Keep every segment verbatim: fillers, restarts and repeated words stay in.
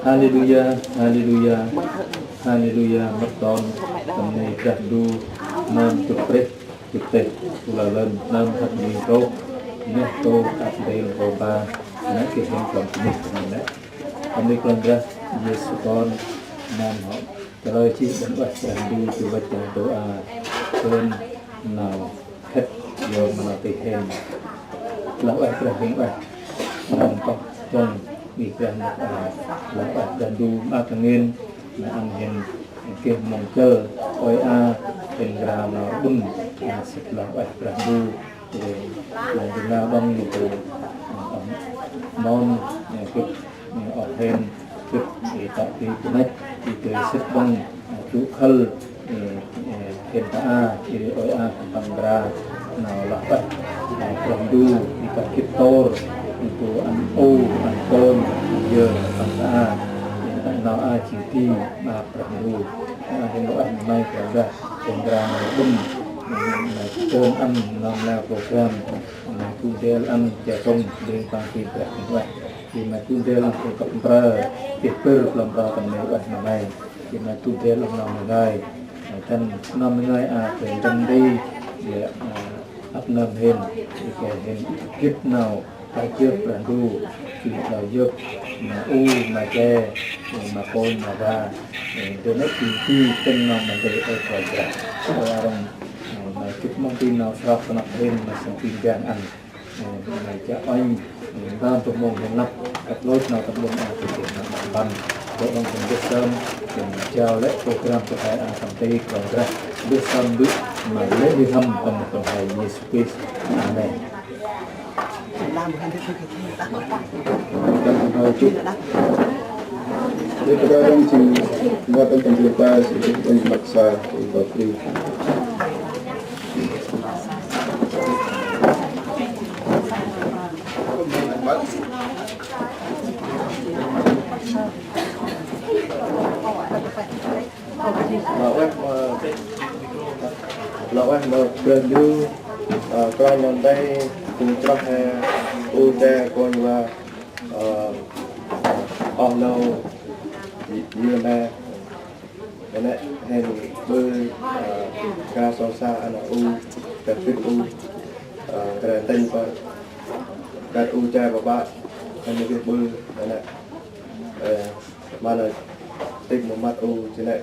Haleluya, haleluya, haleluya, mât ton tâm nây Brah Ndu, nơm gâp breh, gâp têh, tu la lơn, nơm hăt ning trôk, neh trôk, ăp ndrel, kômpa, neh geh hên tâm neh, tâm neh. Tâm nây Kôranh Brah Yêsu Kon, nơm hŏ, ta lơi jêh đah ueh Brah Ndu, tu văch đah tô a, kơnh nau khât, yor ma nau tih hên. Lah ueh Brah Ndu ueh. Nơm pơh dâng ngih Brah Ndu a. Lah ueh Brah Ndu ma ta ngên, ma ăn hên geh mông chăl, ôi a, hên nkra nau rbŭn, a, sĭt lah ueh Brah Ndu. Ê, lŏng du nau đŏng nê, ê, mon, ê, gâp, ê, oh hên, gâp, ê, ta ti connect, ê, gâp sĭt đŏng, ê, gŭ khâl, ê, ê, hên ta a, ê, ôi a, păng nkra, nau lah ueh, ê, Brah Ndu, ê, ta gĭt tôr, ê, gŭ ăn u, ăn tôm, yơ, păng ta a, ê, ta nau a, jêng ti, ma Brah Ndu, ê, hên lah ueh, ma may Brah Ndu, hên nkra, nau đŭm, ê, ma tôm ăn, nau nau program, May gŭ ndrel ăn cha tông đêng păng ti Brah Ndu ueh. Ti may gŭ ndrel ăn kăp mprơ, ti bơr plơm mprơ tâm nê ueh ma may. Ti may gŭ ndrel ăn nơm ngơi. May tăn nơm ngơi a, tê ndrel ti, ê, a, ăp nơm hên, ti kê hên gĭt nau, ta jêh Brah Ndu, ti nau yơk, ma u, ma che, ma kônh, ma va, ê, ndơ nê ti ti tĭng nơm ma ndơ ê kônh Brah. Ê, arăng, ê, may gĭt mông ti nau srok tnăp hên, ma sân ti gang ăn. Ê, may cha oanh, ê, ban tô mông hên năp, kăp lôch nau tâm ƀon a, ti ti nau tâm ban. Dôl đŏng tâm gĭt sơm, tâm jao lĕ program tâm hai a tâm ti Kôranh Brah. Gĭt sơm bơ̆, ma lĕ bi hâm tâm Kôranh Yêsu Krist. Amen. Tâm hai chục. Lễ Phật đăng trình, và tâm tâm lễ ba, sự Phật đăng Phật sa, Phật Phật. Lah ueh ma, lah ueh ma Brah Ndu, ơ, kôranh nơm nti, gŭ chroh he, u che kônh va, ơ, oh nô, yơ me, nê hên ƀư, ơ, nkra sŏng sa, ăn u, kăp gĭt u, ơ, nkra tĭng pă, kăp u che pă pă, hên gĭt ƀư, nê, ơ, ma nê, Tĭng mô măt u jêng nê.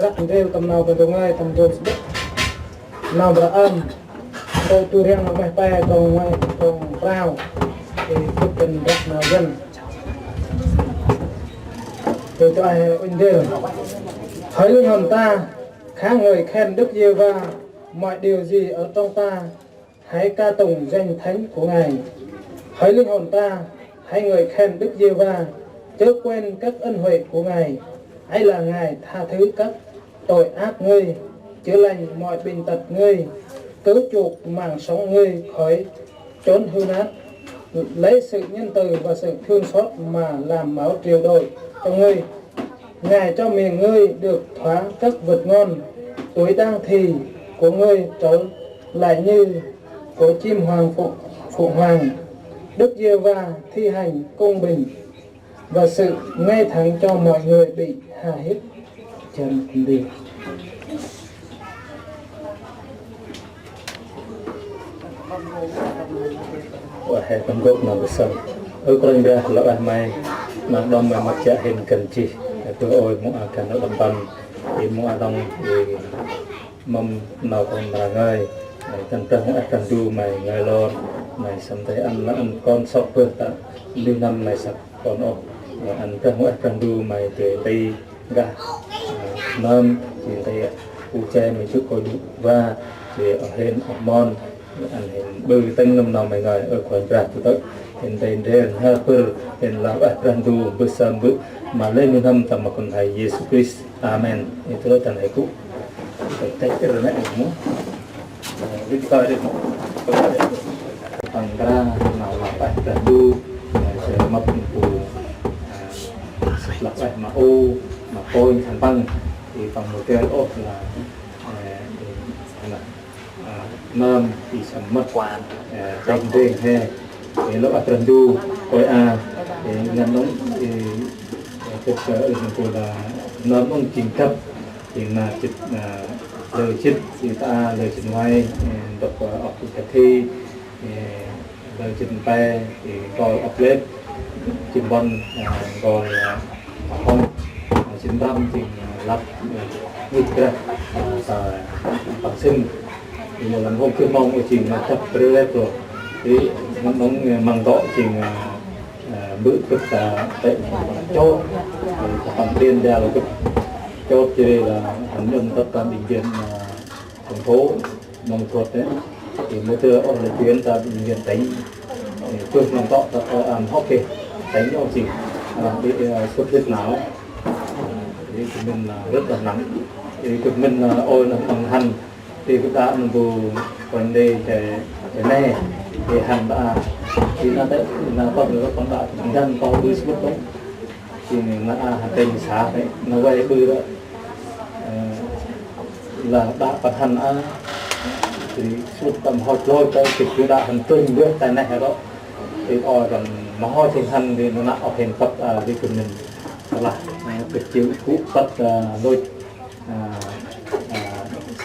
Răp ndrel tâm nau bơh dông ngơi tâm dông sbŭt. Nau mra ăn. Tơ tu riăng ma meh pe trong ngơi trong prao. Ê, phŭt kăn răp nau yăn. Tơ tu ai ŭnh ndrel. Hỡi linh hồn ta, ca ngợi khen Đức Giê-hô-va, mọi điều gì ở trong ta, hãy ca tụng danh thánh của Ngài. Hỡi linh hồn ta, hãy ngợi khen Đức Giê-hô-va, chớ quên các ân huệ của Ngài. Ấy là Ngài tha thứ các tội ác ngươi, chữa lành mọi bệnh tật ngươi, cứu chuộc mạng sống ngươi khỏi chốn hư nát, lấy sự nhân từ và sự thương xót mà làm máu triệu đổi cho ngươi. Ngài cho miệng ngươi được thỏa các vật ngon, tuổi đang thì của ngươi trở lại như của chim hoàng phượng, phượng hoàng. Đức Giê-hô-va thi hành công bình và sự ngay thẳng cho mọi người bị hà hiếp. Chân đi. Ueh, he tâm gôk nơm bơh sơm. Ơ Kôranh Brah, lŏ ueh May, nơm đŏng May măt jă hên kăn jêh. Ơ Kôranh ơi, mâu a găn nau đăp mpăn, i mâu a đŏng, i mâm nau kon mra ngơi. May kăn Brah mâu ueh Brah Ndu May ngơi lor, May săm tay ăn, ăn kon sŏk bơh ta, lư năm May săk kon ôh. May ăn Brah mâu ueh Brah Ndu May dơi nti gah, ơ, nơm, dơi nti u che May jŭ kônh va, dơi oh hên oh mon, Ăn hên ƀư tĭng nâm nau may ngơi, ơ Kôranh Brah tu tơ̆, hên tĭng ndrel, hên pơr, hên lah ueh Brah Ndu, mbơh sơm mbơh, ma lĕ nuih n'hâm tâm ma Kon Yêsu Krist. Amen. Ê, tu lơ tăn hê gŭ. Tê, tê, tê, rơ nê, mô. Ê, rĭm kơi rĭm. Păng kra, nau lah ueh Brah Ndu, ê, sơm mâp nơm bu, ê, lah ueh ma u, ma kônh, khân păng, ê, păng mâu geh ôh lah, ê, ê, lah, ơ, nơm i săm mât, ơ, trong dêng he, ơ, lah ueh Brah Ndu, ôi a, ơ, ngăn nông, ơ, ơ, kơt, ơ, ơ, nông pô lah nơm nông jêng gâp, jêng ma jêt, ơ, lơ jêt, jêng ta, lơ jêt ngoai, ơ, ntŭk, ơ, ŏk jêt kơt thi, ơ, lơ jêt pe, ơ, gol ŏk lêt, jêng ƀon, ơ, gol, ơ, hŏm, ơ, jêng ntăm, jêng, ơ, lăp, ơ, ngih grah, ơ, sa păng sĭn. Ơ, lăm hôm kơ mông, ơ, jêng, ơ, gâp brê lêt ro. Ê, ngăn nông, ơ, măng dŏ, jêng, ơ, ơ, mbơ̆ gâp ta tê chốt, ơ, ta păng điên đeo gâp chốt, jêh ri lah hăn nhŭm tât ta bệnh viện, ơ, thành phố Mông Thuột đấy. Thì mô tơ ôh lĕ chuyến ta bệnh viện tỉnh. Thì tuh nông tŏ ta, ơ, ăn hŏk kê. Tỉnh ôh jêng. Ơ, bị, ơ, xuất huyết não. Thì tụi mình, ơ, rất là nặng. Thì tụi mình, ơ, ôi là bằng hăn. Thì gâp đă nơm bu Kôranh Brah che, che nê. Thì hăn đă. Thì na tê, na tŏ, na tŏ đă, găn tŏ ƀư sŭt tŏ. Thì na a hăn tê sa tê, na vay ƀư đă. Ơ, lah đă păng hăn a, thì sŭt tâm hŏ lôi tơ, thì gâp đă hăn tŭnh bơh ta neh ro. Thì ôi kăn ma hŏ jêng hăn, thì na nă ôh hên pât, ơ, thì gâp nơm lah, ơ, gâp jêng gŭ pât, ơ, lôch, ơ, ơ,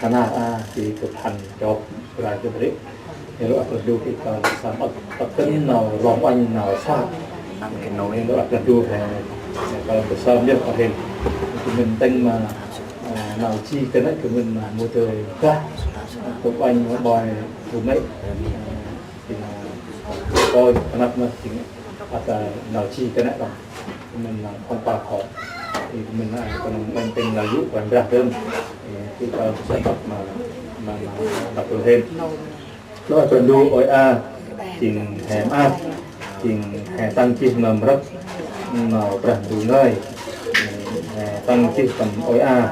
sa nar a, thì gâp hăn chop, rai gâp rĭ. Ê, lah ueh Brah Ndu, ê, kơl sơm ăt, ăt kơnh nau rŏng uănh nau săk. Ê, lah ueh Brah Ndu, ê, ê, kơl sơm yơh, ơ, hên. Tụi mình tĭng ma, ơ, nau ji kơnh nê, tụi mình ma mâu dơi bah. Tụi uănh ma ƀoi, tụi mê. Ê, thì, ơ, ôi, kơnăp ma, thì, ăt, ơ, nau ji kơnh nê, tụi mình ma không pa khổ. Thì tụi mình, ơ, kơnơ̆ng tĭng nau yô̆ Kôranh Brah dơm. Ê, thì kơl sơm ăt ma, ma, ma, ma, tụi hên. Lah ueh Brah Ndu ôi a, jêng he maak, jêng he tăng jêh nơm răk, nau Brah Ndu ngơi, he tăng jêh tâm ôi a,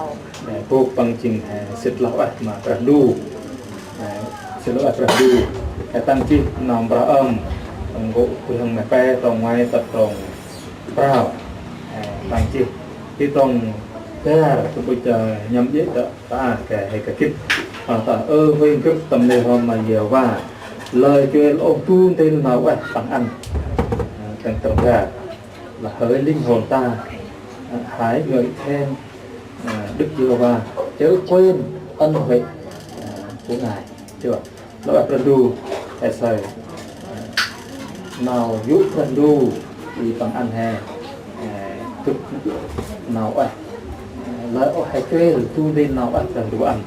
he bôk păng jêng he sĭt lah ueh ma Brah Ndu, he sĭt lah ueh Brah Ndu, he tăng jêh nơm Brah Ơm, păng gŭ Brah Ơm neh pe, trong ngoai tât trong prao, he tăng jêh, he trong bar, tơm ŭch, ơ, nhăm jê̆ tơ ta, kơt he kơt gĭt. Păng ta, ơ, huêng gâp tâm neh hom ma Yêhôva. Lơi kuêl ôh du ntil nau ueh păng ăn. Ơ, trong trong bar. Là hỡi linh hồn ta, ơ, hãy ngợi khen, ơ, Đức Giê-hô-va, chớ quên ân huệ, ơ, của Ngài. Chưa? Lah ueh Brah Ndu, he saơ, ơ, nau yô̆ Brah Ndu, i păng ăn he, ơ, gâp nau ueh, ơ, lơi ôh he kuêl du ntil nau ueh Brah Ndu ăn.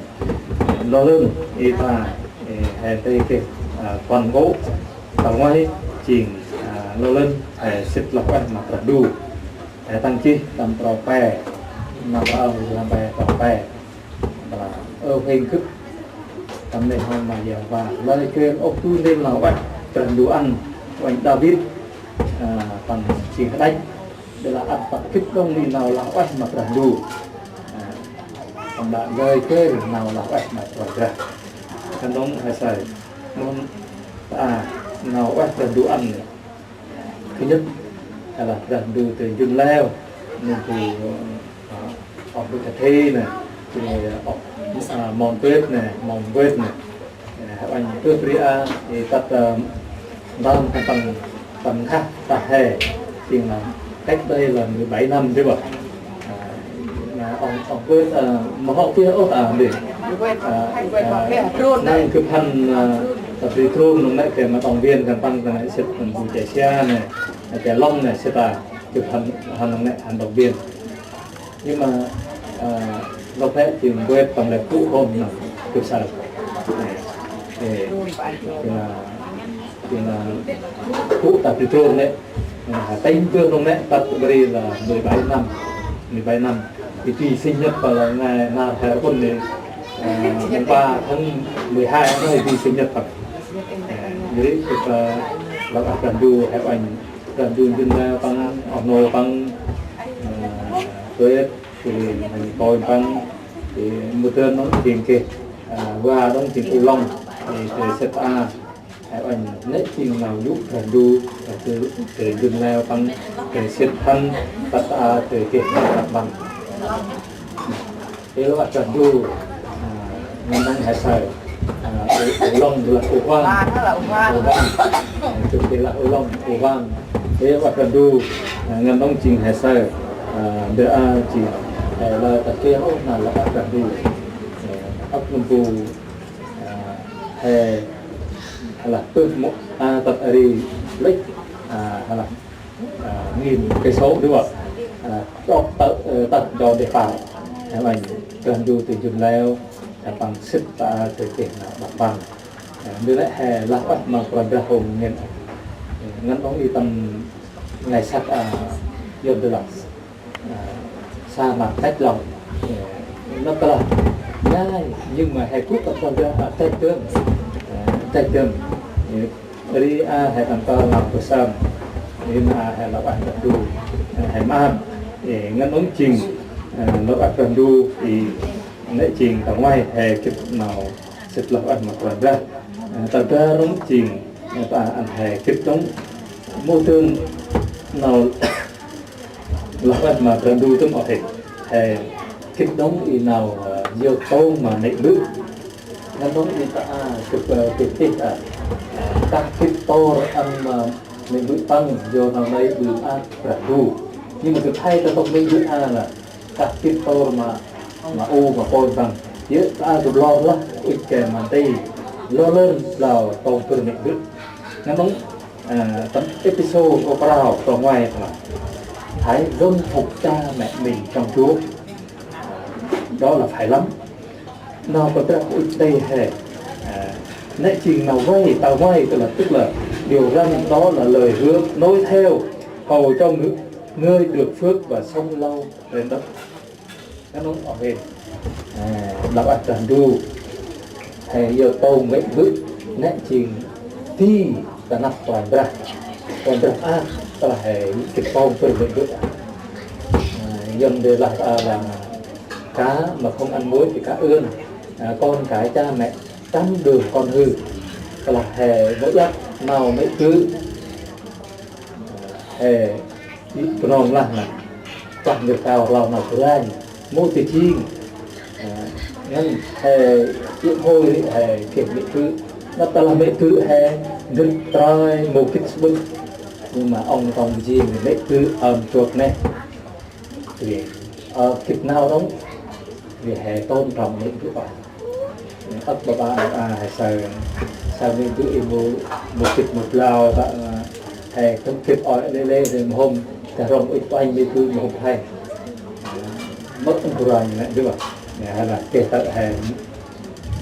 Lơ lơn, i ta, ơ, he tê kê, ơ, păng gŭ, tal ngoai, jêng, ơ, lơ lơn, he sĭt lah ueh ma Brah Ndu. He tăng jêh tâm prao pe, nau prao, nau pe, prao pe. Ơ, huêng gâp tâm neh hom ma Yêhôva. Lơi kuêl ôh du ntil nau ueh Brah Ndu ăn, uănh Đavid, ơ, păng jêng kađăch. Ƀiălah ăt păng gĭt đŏng nau lah ueh ma Brah Ndu. Ơ, păng đă lơi kuêl nau lah ueh ma Brah Ndu. Kơt đŏng he saơ. Mâm ta nau ueh Brah Ndu ăn. Thứ nhất, hay là Brah Ndu tê njŭn leo, nơm bu, ơ, ŏk bơh kơt thi nê, jêh ri ŏk, ơ, mon bêt nê, mon bêt nê. Ơ, uănh bơh bri a, ê, tât, ơ, ntơm tâm, tâm nkhah, tât he, jêng là cách đây là mười bảy năm chứ bộ. Ơ, ŏk, ŏk bêt, ơ, ma hŏ pê ôh ta nê. Ơ, ơ, năng gâp hăn, ơ, ta bri trôm năng nê kơt ma động viên khân păng ta nê sĭt nơm bu Chai Sia nê, Chai Long nê sĭt ta. Gâp hăn, hăn năng nê, hăn động viên. Nhưng mà, ơ, lŏ nê jêng bêt tâm lĕ gŭ hôm nê, gâp saơ. Ê, ê, jêng là, jêng là gŭ ta bri trôm nê, ơ, tĭng bơh năng nê, tât bri là mười bảy năm, mười bảy năm. Thì, thì sinh nhật và là ngày, ngày hè quân nê, ơ, mùng ba tháng mười hai đó thì sinh nhật và Jêh ri gâp, ơ, lăp ah Brah Ndu, hê uănh Brah Ndu njŭn leo păng, oh nô păng, ơ, tuêt, jêh ri hên kônh păng, jêh ri mâu dơn nŏng jêng geh, ơ, va nŏng jêng u lŏng, jêh ri sĭt a, hê uănh nĕ jêng nau yô̆ Brah Ndu, jêh ri, jêh ri njŭn leo păng, jêh ri sĭt hăn, tât a, jêh ri geh nau đăp mpăn. Ê lô ăt Brah Ndu, a, ngăn nŏng hê saơ. A, u, u lŏng du lah u huang. Huang, hê lah u huang. U huang. Ê, chụp tê lah u lŏng, u huang. Ê lô ăt Brah Ndu, a, ngăn nŏng jêng hê saơ. A, ndơ a jêng, hê lah ta kê ôh na lô ăt Brah Ndu. Ê, ăt nơm bu, a, hê, hê lah pơh mô, a, tât a ri lĕch, a, hê lah a, nghìn cây số đúng không? A, chok tơ, ơ, tơ cho để vào. Hê uănh Brah Ndu tơ njŭn leo, a, păng sĭt ta tơ geh nau đăp mpăn. A, ndơ lĕ hê lah ueh ma Kôranh Brah hôm ngăn. Ngăn nŏng i tâm ngày sắp, a, Yuan Đô Lăng. A, sa mạc tết lòng. A, nó tơ lah. Nhai, nhưng mà hê kŭp tâm Kôranh Brah, a, tết dơm. A, tết dơm. Ri a hê tâm tơ nau pơsơm. Ri a hê lăp ah Brah Ndu. Hê mơm. Ê, ngăn nŏng jêng, ơ, lăp ah Brah Ndu. Ê, nĕ jêng tâm nguay hê gĭt nau sĭt lăp ah ma Kôranh Brah. Ơ, ta đa nŏng jêng, ơ, ta ăn hê gĭt nŏng mâu dơn nau lăp ah ma Brah Ndu tơm oh hê. Hê gĭt nŏng i nau, ơ, yơk tông ma mê̆ bơ̆. Ngăn nŏng i ta a, gâp, ơ, gâp gĭt a. Kah gĭt tôr ăn ma mê̆ bơ̆ păng, yơk nau nây ƀư a Brah Ndu. Nhưng mà gâp hê ta tông mê̆ bơ̆ a lah. Kah gĭt tôr ma, ma u, ma kônh păng. Yơk ta a gâp lor lah, ŭch geh ma nti. Lor lơn blao tông bơr mê̆ bơ̆. Ngăn nŏng, ơ, tâm Êphêsô kô prao, kô ngoai lah: Hãy vâng phục cha mẹ mình trong Chúa. Đó là phải lắm. Nau Kôranh Brah ŭch tê hê. Ơ, nĕ jêng nau vay, tao vay, tức là, tức là điều răn đó là lời hứa nối theo, hầu cho người, người được phước và sống lâu trên đất. Ngăn nŏng oh hên. Ơ, lăp ah Brah Ndu. Hê yơk tông mê̆ bơ̆, nĕ jêng di ta năp Kôranh Brah. Kôranh Brah a, tơ lah hê gĭt tông bơr mê̆ bơ̆. Ơ, Yuan đê lah, a, là cá mà không ăn muối thì cá ươn. Ơ, con cái cha mẹ cấm đường con hư. Tơ lah hê mâu iăt nau mê̆ bơ̆. Hê i Bunong lah na. Tah ngơi tao rlau nau kôranh. Mâu di jêng. Ơ, ngăn hê i hôi ri hê geh mê̆ bơ̆. Năp tơ lah mê̆ bơ̆ hê ndrĭt trơi mâu gĭt sƀŭt. Nhưng mà ŏng tông jêng mê̆ bơ̆ ơm chuăt neh. Ri, ơ, gĭt nau đŏng. Ri hê tôn trọng mê̆ bơ̆. Ăt ba ba a, a, hê saơ, saơ mê̆ bơ̆ i mâu, mâu gĭt mâu blao, ta, ơ, hê tâm gĭt oi lê lê, ri mâu hôm, ta rŏng ŭch panh mê̆ bơ̆ mâu hôm hê. Mâu hôm bu ranh nê, đúng không? Nê, hê lah, geh tơ̆ hê,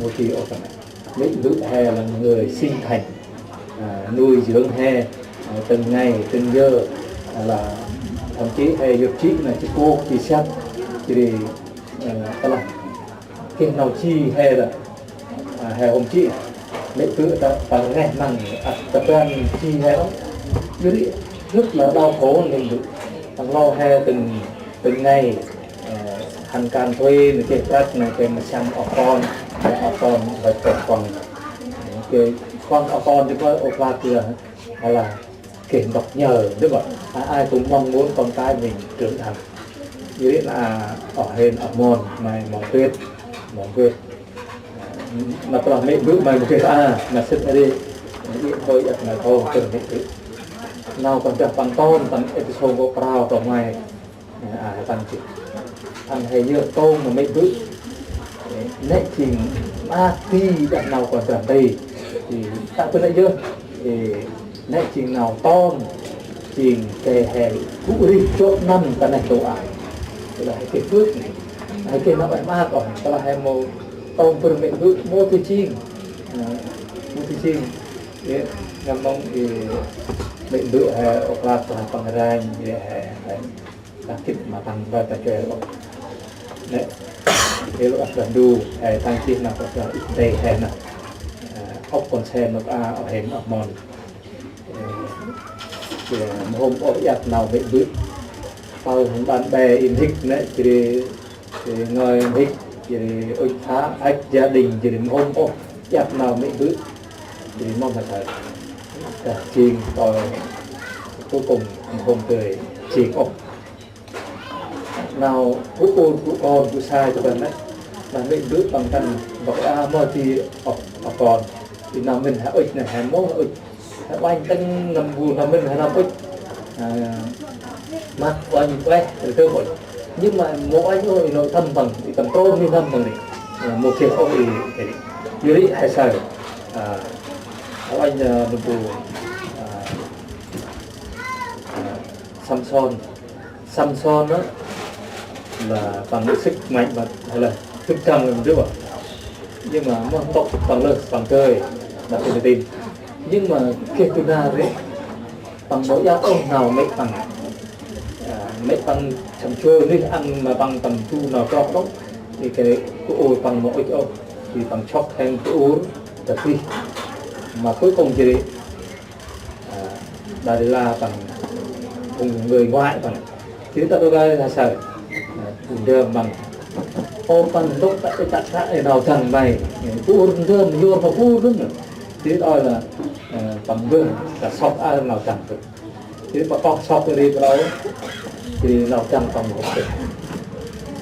mâu di ôh ta nê. Mê̆ bơ̆ hê là người sinh thành, à, nuôi dưỡng hê, à, từng ngày, từng giờ, à, là thậm chí hê yơk jê̆ nê, jê̆ kôk, jê̆ săp, jêh ri, à, tơ lah geh nau ji hê lah, à, hê hôm jê̆, mê̆ bơ̆ ta, ta rngeh măng, à, ta bơ̆ ji hê ôh. Jêh ri rất là đau khổ, mê̆ bơ̆. Tăng lo hê từng, từng ngày, ờ, hăn kan thuê, nê geh prăk, nê geh ma siăm oh kon, nê oh kon, băch kon. Nê geh kon, oh kon, jêh ƀă, ôh, prăk lah, hê lah geh ntŭk nhơ, đúng không? Ai, ai cũng mong muốn con cái mình trưởng thành. Jêh ri nê, oh hên, oh mon, may mong tuyết, mong tuyết. Nê tơlah mê̆ bơ̆ may mong tuyết a, nê sĭt ri, i hôi iăt nê thô, tơ̆ mê̆ bơ̆. Nau Kôranh Brah păng ton, tâm Êphêsô kô prao, tâm may. Ơ, a, tăng jêh. Ăn hê yơk tông ma mê̆ bơ̆. Nê jêng maak di đah nau Kôranh Brah nti. Jêh, ta bơ̆ nê yơk. Ơ, nê jêng nau ton. Jêng geh hê gŭ rêh jŏ năm ta neh ntu a. Tơlah hê geh phước nê. Hê geh nau ueh maak ôh. Tơlah hê mâu tông bơr mê̆ bơ̆ mâu di jêng. Ơ, mâu di jêng. Ơ, ngăn mong i mê̆ bơ̆ hê ôh klap ta păng ranh, ơ, hê, hê. Ta gĭt ma tăng ba ta chuê ôh. Nê, ê lô ăt Brah Ndu, hê tăng gĭt nau Kôranh Brah ŭch tê hê nê. Ơ, Hŏk kon se nôk a oh hên oh mon. Ơ, mâu hôm ôh iăt nau mê̆ bơ̆. Pâl hŏng bạn bè i mhĭk nĕ, jêh ri, jêh ri ngơi mhĭk, jêh ri ŭch phă, ăch gia đình, jêh ri mâu hôm ôh iăt nau mê̆ bơ̆. Jêh ri mâu hôm hê thơ. Dah jêng tôi cuối cùng mâu hôm tơi jêng ôh. Nau bu ur bu kon bu sai tu kan nĕ. Nau mê̆ bơ̆ păng kăn băk a mơ ti ôh, ôh kon. Ti nau mĭn hê ŭch nĕ hê mâu ŭch. Hê uănh tĭng năm bu nau mĭn hê năm ŭch. Ơ, măt uănh ueh, rơkơm ŭch. Nhưng mà mâu uănh ôh, i nau tâm păng, i tâm trôm i tâm păng ri. Ơ, mâu geh ôh i, i, i ri hê saơ. Ơ, uănh, ơ, nơm bu, ơ, ơ, Samson. Samson á, là păng sức mạnh mà, hay là sức căng là mình biết rồi. Nhưng mà mâu ntŭk păng lơh păng kơi, là Philippin. Nhưng mà geh tu nar ri, păng mâu iăt ôh nau mê̆ păng. À, mê̆ păng săm soi nih ăn ma păng tâm tu nau trok đŏng. Thì cái đấy, cô ôi păng mâu ŭch ôh. Thì păng sŏk hên bu ur, tăp ri. Mà cuối cùng jêh ri, à, Dalila păng, phung người ngoại păng. Jêh ri ta đô gai lah saơ. À, bu ndơm păng. Ô păng ntŭk ta, ta, ta, ê, nau dăng may. Bu ur ndơm, yor ma bu ur đŏng. Jêh ri ôi lah, à, păng bơh, ta sŏk a nau dăng bơh. Jêh ri păng kŏ sŏk ri brau. Jêh ri nau dăng păng bơh.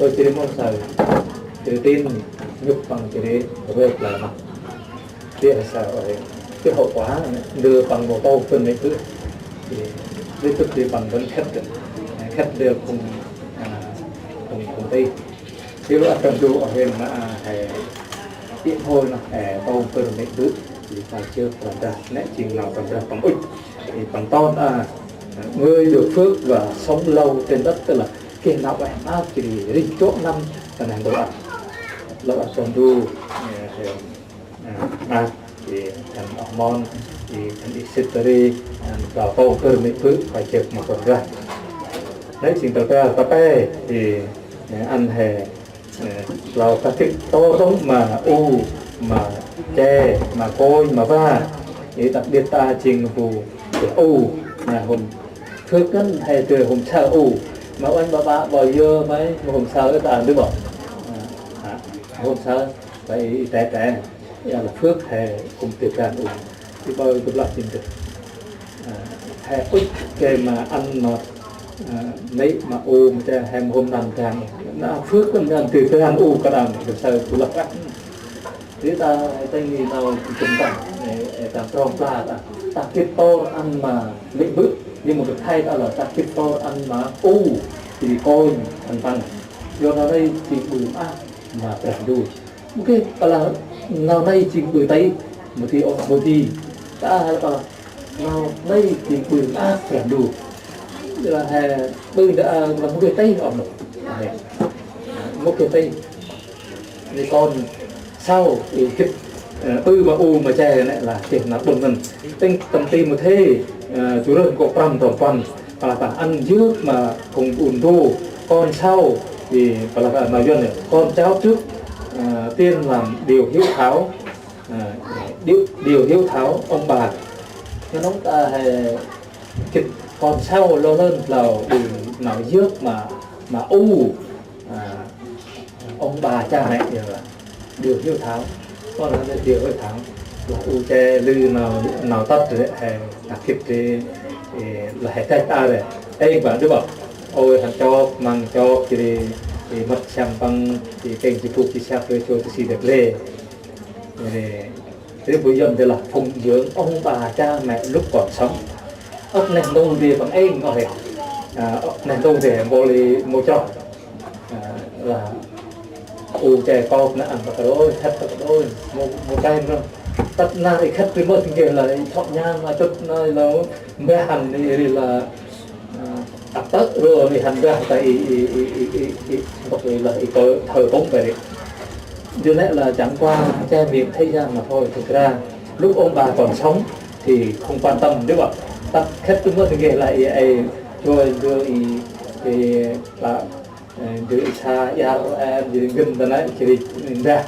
Ôi jêh ri mâu saơ. Jêh ri tin, nhŭp păng jêh ri, rơi lah măng. Jêh hê saơ ôh, cái hậu quả, ndơ păng mâu tô bơh mê̆ bơ̆. Jêh, jêh tŭk jêh păng vẫn khât, khât ndơ phung, à, phung, phung tih. Jêh lŏ ăt tâm du ôh hên ma, à, hê, i hôi nơh, hê tô bơh mê̆ bơ̆. Jêh ta jêh păng dah, nĕ jêng nau păng dah păng ŭch. Jêh păng ton, à, người được phước và sống lâu trên đất, tức là geh nau ueh maak jêh ri, ri chok năm, ta neh ntu ăt. Lŏ ăt tâm du, à, hê, à, maak, jêh, ăn oh mon, jêh, ăn i sĭt ta ri, ăn ta tô bơh mê̆ bơ̆, păng jêh ma kon rah. Nĕ jêng ta ta, ta pe, jêh, ăn hê, ơ, lŏ ta gĭt tôr đŏng ma u, ma che, ma kônh, ma va. Jêh đặc biệt ta jêng bu, jêh u, ma hôm. Phước ngăn hê dơi hôm saơ u. Ma uănh ba ba, ba yơ may, ma hôm saơ ta ăn đuh bơh. À, à, hôm saơ. Bai i te te, ya lah phước hê kŭm tih kan u. Ti bai kŭm lah jêng tih. À, hê ŭch gay ma ăn ma, à, mê̆ ma u ma che hê mâu hôm năm kan. Na phước kan ăn tih kan u kan ăn, kơ saơ kŭm lah kan. Ti ta têng i nau kŭm ta, ê, ê, ta trong pla ta. Ta gĭt tôr ăn ma mê̆ bơ̆, nhưng mà kơ thei ta lah ta gĭt tôr ăn ma u, ti kônh, ăn păng. Yor nau nây ti ƀư ma, ma Brah Ndu. Mâu geh, pala nau nây jêng ƀư tih, mâu di ôh, mâu di. Ta hê pala nau nây jêng ƀư maak Brah Ndu. Lah hê ƀư đa, a, lah mâu geh tih ôh nô. Hê. Mâu geh tih. Nê kon sau, i gĭt, ơ, ƀư ma u ma che nê lah geh nau ƀŭn ngăn. Tĭng tâm Timôthê, ơ, du rơh nkô̆ prăm trong păn. Pala ta ăn yơk ma phung ƀun đô, kon sau, i pala ta nau Yuăn nê, con cháu trước, à, tiên làm điều hiếu thảo, à, điều, điều hiếu thảo ông bà. Ngăn ông ta hê gĭt kon sau lơ lơn tlâo ƀư nau yơk ma, ma u, à, ông bà cha mẹ, điều hiếu thảo. Kon lah điều hiếu thảo. Lah u che lư nau, nau tât ri, hê, ta gĭt ri, ê, lah hê tât a ri. Ê, ƀă đuh ƀă. Ôi, hăn chok, măng chok, jêh ri, ê, mât siăm păng, ê, kêng jêh bôk jêh siap ri, chô jêh si dep lê. Ê, ri bu Yuăn dê lah phụng dưỡng ông bà cha mẹ lúc còn sống. Âk neh ntu dê păng êng, ơ hê. À, âk neh ntu dê mâu lĕ mâu chroh. À, lah u che kôp nê ăn ta kađôi, khât ta kađôi, mâu, mâu che nơh. Tât nau ri khât ri mâu tĭng geh lah i thŏk nhan ma chŭt nê lah mbah hăn ri, ri lah, à, ăp tơ̆ ro ri hăn mbah ta i, i, i, i, i, i, lah i thờ, thờ cúng bai ri. Điều này là chẳng qua che miệng thế gian mà thôi, thực ra lúc ông bà còn sống thì không quan tâm, đúng không? Tât khât ri mâu tĭng geh lah i, i, ri, ri, i, i, lah Ơ, jêh ri sa iăr, ơ, jêh ri ngăn ta nê, jêh ri ndah.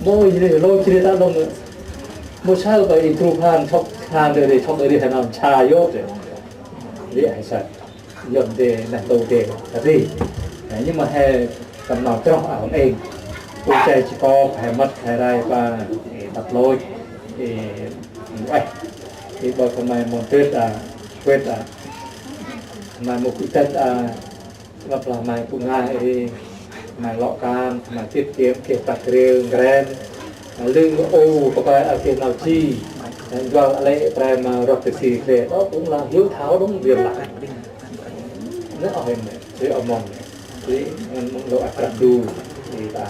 Mâu jêh ri lôi jêh ri ta lŏng. Mâu saơ ba i gru phan sŏk phan dê, sŏk dê he nau sa yơh dê. Ri he saơ. Yơh dê neh ntu dê. Ri. Nê, nhưng mà he tâm nau chroh a hŏng êng. U che chi ko, he mât, he rai ba, ê, tât lôch, ê, ueh. Ê, ba khân may mâu trit a, trit a. Khân may mâu trit a, Ngăp lah may bu ngai ri, may lŏ kan, may tiết kiệm, geh tât rêl, ngren. Lư ô, kơ bay a geh nau chi. Njuăl lĕ prem rŏk tơ si kre, ô, kŭng lah hiu thao đŏng, biên lah. Nê, ô, hên nê, ri ô mong nê. Ri, ngăn mong lŏ a krăp du, ri ta,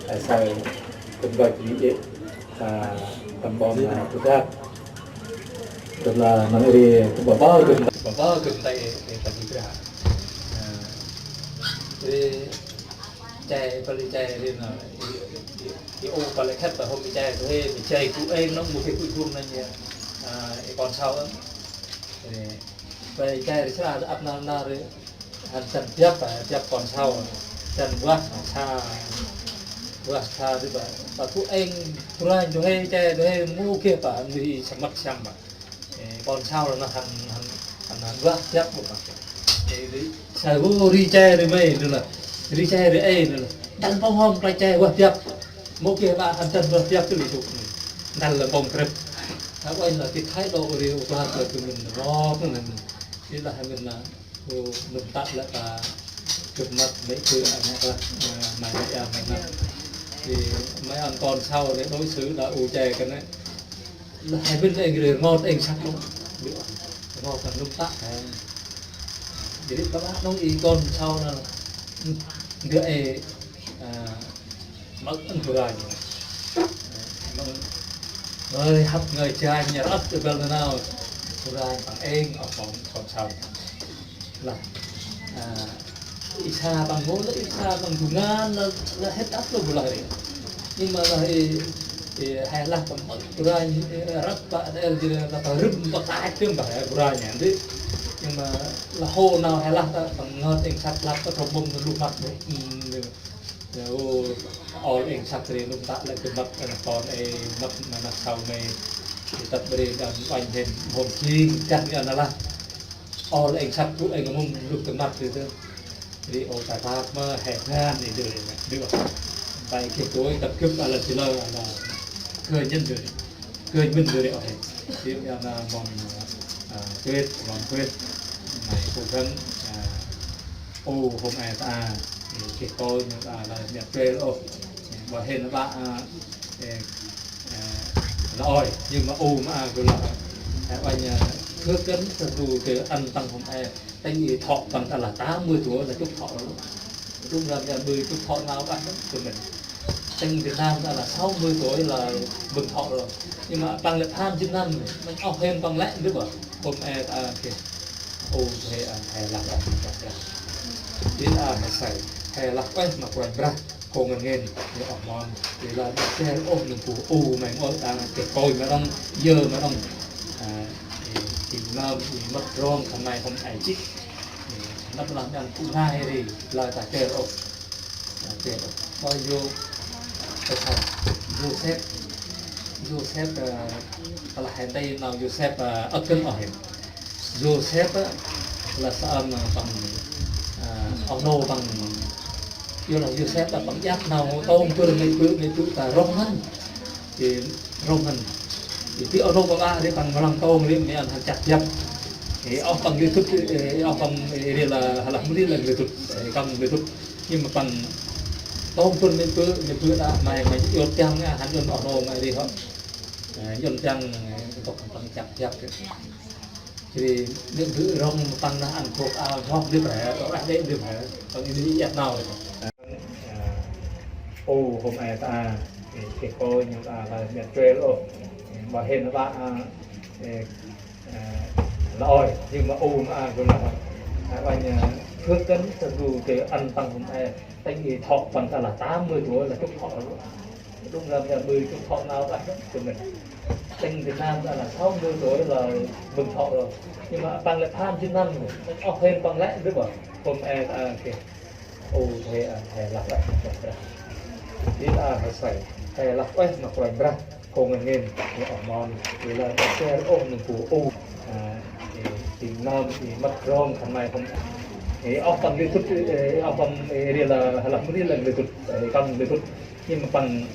a, saơ, kŭng găch ri ê, a, tâm ƀon, a, tu găch. Tức là nang ri, kŭng ba ba, kŭng ba ba, kŭng ta ê, ê, ta ri gra. A, ri, Che, pali che ri na, i, i, i ô pali khât ta hôm i che, tu he, mi che ku êng nŏng mu ke ku gum na nhia, a, i kon sau ơm. Ri, pali che ri sra ăp na na ri, hăn chân biăp, a, biăp kon sau, chân wah, sa, wah sa ri ba, ba ku êng, tu ranh tu he, che tu he, mu ke ba, mi sa mât siăm ba. Ê, kon sau lah nơh hăn, hăn, hăn, hăn wah biăp ƀơh. Ê, ri, sa ru ri che ri mê nơh lah. Ri che ri ê nơh lah. Dăn pŏng hŏm klach che wah biăp. Mâu geh ba hăn dăn wah biăp tu lĕ tu. Dăn lah pŏng krêp. Tha uănh lah ti thái độ ri u klah kơ tu mĭn rŏk nơh. Ri lah mĭn lah. Ô, nŭm tă lĕ ta gâp mât mê bư a nê lah, a, may mê a nê lah. Ri may ăn kon sau lĕ đối xử đa u che kơ nê. Lah he bĭn êng ri rngot êng săk đŏng. Rngot nŭm tă he. Jadi kơ bác đŏng i kon sau nê. Ư, ndơ ê, a, Mâk ăn bu ranh. Mâk ngơi hăp ngơi janh nhar ăp tơ băl nanao. Bu ranh păng êng, ơ, kon, kon sau. Lah, a, i sa păng mâu lah, i sa păng bu ngan lah, lah hêt ăp lah bu lah ri. Nhưng mà lah i, i, he lah păng mâk bu ranh, i, răp pă, el jêh lah păng rŭm pă kach tơm bah, bu ranh nê. Nhưng mà lah hô nau he lah ta păng ngơi êng săk lah ta trôm bông ta luh măt đê. Ơ, Ơ, ôl êng săk ri nŭm tă lĕ gâp mât, ơ, kon ê mât ma năk sau mê. Ri tât bri đăm uănh hên hôm jêng, chăt mi ăn lah. Ôl êng săk bu êng mŭm lŭk gâp mât ri tơ. Ri ô ta tât ma he ngan ri dơi, dơi. Bai geh dơi tât gâp ala jêh lơ ala. Kơ nhân dơi. Kơ mĭn dơi ri ô he. Ri mi ăn mong, a, kwet, mong kwet. Nai kŭ găn, a, Ô, hôm e ta, ê, geh kôi, nê ta, lah, miệt trê, ô, ba hên, ba, a, ê, ê, lah ôi, nhưng mà ô, ma, a, gơ lah, ê, uănh, a, gơ kân, ta du, gơ ăn tăng hôm e, tăng ê thọ, tăng ta là tám mươi tuổi là chúc thọ rồi. Đúng là, là mười chúc thọ nào bác, tụi mình. Tăng Việt Nam ta là sáu mươi tuổi là mừng thọ rồi. Nhưng mà tăng lệ phan Việt Nam, mình ốc hên tăng lệ, đúng không? Hôm e ta, kìa. Ô, he, a, he lah, a, he lah. Ri a, he saơ, he lah, ueh, ma Kôranh Brah, kông ngăn ngên, ñu oh mon, ri lah, ma che, ô, nâng bu, ô, meng, ô, ta, kê kôi ma đŏng, yơ ma đŏng. A, ê, ê, nơm, ê, mât rong, khân may hôm ai chih. Ê, năp lah, năn, bu ngai ri, lah, ta, che, ô. Ơ, kê, ơ, ơ, Yô-, ơ, Yôsep, Yôsep, ơ, lah hên tay nau Yôsep, ơ, ơ, kân oh hên. Yôsep, ơ, lah sa, ơ, păng, ơ, oh nô păng, yô lah Yôsep, ơ, păng iăt nau tông bơr ngơi bơ̆, ngơi bơ̆ ta rŏng ngăn. Ê, rŏng ngăn. Ê, ti oh nô păng a, ri păng mrăng tông, ri mê ăn hăn chăt jăp. Ê, oh păng lĕ tŭt, ê, oh păng, ê, ri lah, lah mri lah lĕ tŭt, ê, păng lĕ tŭt. Nhưng mà păng tông bơr mê bơ̆, mê bơ̆ đă, may, may yôn tiăng, a, hăn yôn oh nô may ri hŏ. Ê, yôn tiăng, ê, tŏk păng chăt jăp. Jêh ri, nê bơ̆ rŏng păng nơh ăn kôk ao nhhok dip he, rah dê dip he, păng i dê iăt nau. Ô, hôm e ta, ê, kê kôi, ñu ta, lah, miệt trê, ô, ê, ba hên, ba, a, ê, ê, lah ôi, nhưng mà ô, ma, a, gơ lah, a, uănh, a, phước kân, ta du, kê ăn tăng hôm e, tăng ê thọ, păng ta là tám mươi tuổi là chúc thọ rồi. Đúng là nhà mười chục thọ nào ta, tụi mình. Tăng Việt Nam ta là sáu mươi tuổi là mừng thọ rồi. Nhưng mà tăng lệ phan Việt Nam, ốc hên păng lĕ, đúng không? Hôm e ta, kê. Ô, he, a, he lah, ueh, ma Kôranh Brah. Ri a, he saơ, he lah, ueh, ma Kôranh Brah. Kông ngăn ngên, ê, oh mon, ê, lah, ê, ôh, nung bu, ôh, ê, ê, ting nơm, ê, mât rong, khân may hông. Ê, oh, păng lê tŭt, ê, oh, păng, ê, ri lah, halah, ri lah lê tŭt, ê, păng lê tŭt. Ê, ma păng,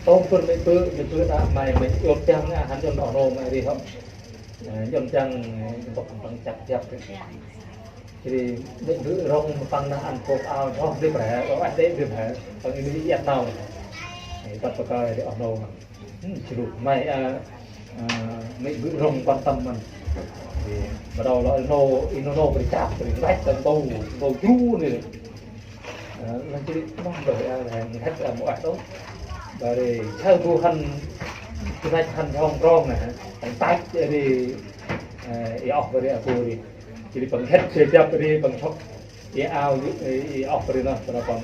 tông pơr mê bơ, mê bơ đă, may, may, yôn chăng, a, hăn yôn oh nô, may ri hông. Ê, yôn chăng, ê, păng, păng chăp, chăp, ê. Jêh ri, mê̆ bơ̆ rŏng păng nơh ăn kôk ao, oh, dê bră, oh, ah, dê, dê bră, păng ê nuyh iăt nau. Ê, tât pakơi, dê oh nô. Hmm, jêh ri, may, a, a, mê̆ bơ̆ rŏng quan tâm mân. Ê, bắt đầu là ê nô, ê nô nô bri chăp, bri răch, tâm tô, tô jru nê. Ê, lăng jêh ri, mân bơ̆, a, lăng hĕt, a, mâu ah đŏng. Bri, saơ bu hăn, bu năch hăn hŏng rong nê, hăn tăch, ê, ri, ê, ê, oh, bri, a, bu ri. Jêh ri păng hĕt, jêh ri, jăp ri, păng sŏk. Ê ao, ê, ê, oh, bri nơh, bri păng.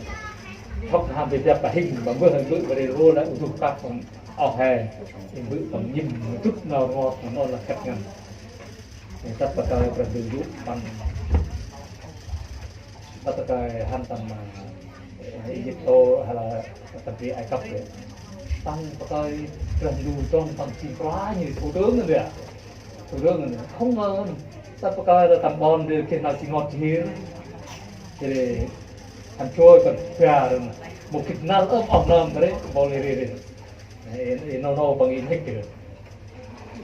Hŏk n'hâm bri biăp pă hing, păng bơh hang bơ̆, bri rô lĕ, u duh kăp, păng oh he. Ê bơ̆ păng nhĭm, dŭt nau rngot, păng nau lah kăt ngăn. Ê, tât pakơi Brah Ndu yô̆ păng. Tât pakơi hăn tâm, ê, Êjiptô, hay là tâm bri Ai Cập lĕ. Păng pakơi Brah Ndu dŏng păng jêng kruanh, thủ tướng nê. Thủ tướng nê, không ngờ. Tât pakơi tâm ƀon dê geh nau jêng ngot jêh. Jêh ri, hăn joi păng ba rŏng. Mâu gĭt năl ơm oh nơm rê, bol rê rê. Ê, ê, nô nô păng ê mhĭk rê.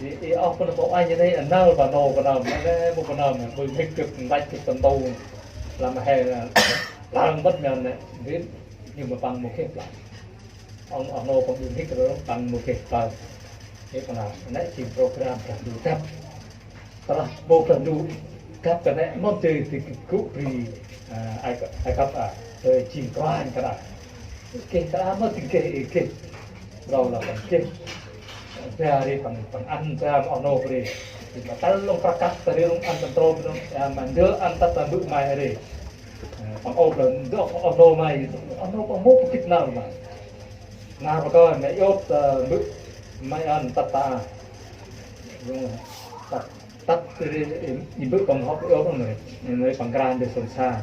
Ê, ê, oh, păng bol anh rê, năl păng nô păng nơm, nê, bol păng nơm, bol mhĭk gâp, mbăch gâp tâm tô. Lăm he, lăng bât mân nê, bit, nhưng mà păng mâu geh play. Ŏng oh nô păng ƀư mhĭk rŏng păng mâu geh play. Ê, păng nê, nê jêng program Brah Ndu dăp. Tơlah bol Brah Ndu dăp kơt nê, mâm dơi dơi gŭ bri, a, Ai, Ai Cập a, dơi jêng kruanh kơt a. Geh kơt a mâm dơi geh, ê, geh. Rŏng lah păng geh. Ba ri păng, păng ăn ba oh nô bri. Ê, ma tâl lŏng prăk kăt ta ri lŏng ăn tâm trôm rŏng, a, ma ndơ ăn tât ta bơ̆ may ri. Ê, păng ôp lah ndơ oh nô may, oh nô păng mâu gĭt năl may. Năl pakơi, may iôt, ơ, bơ̆, may ăn tât ta. Tât, tât, ri, ri, ri bơ̆ păng hŏk iôt nê, nê păng kra ndơ sông sa.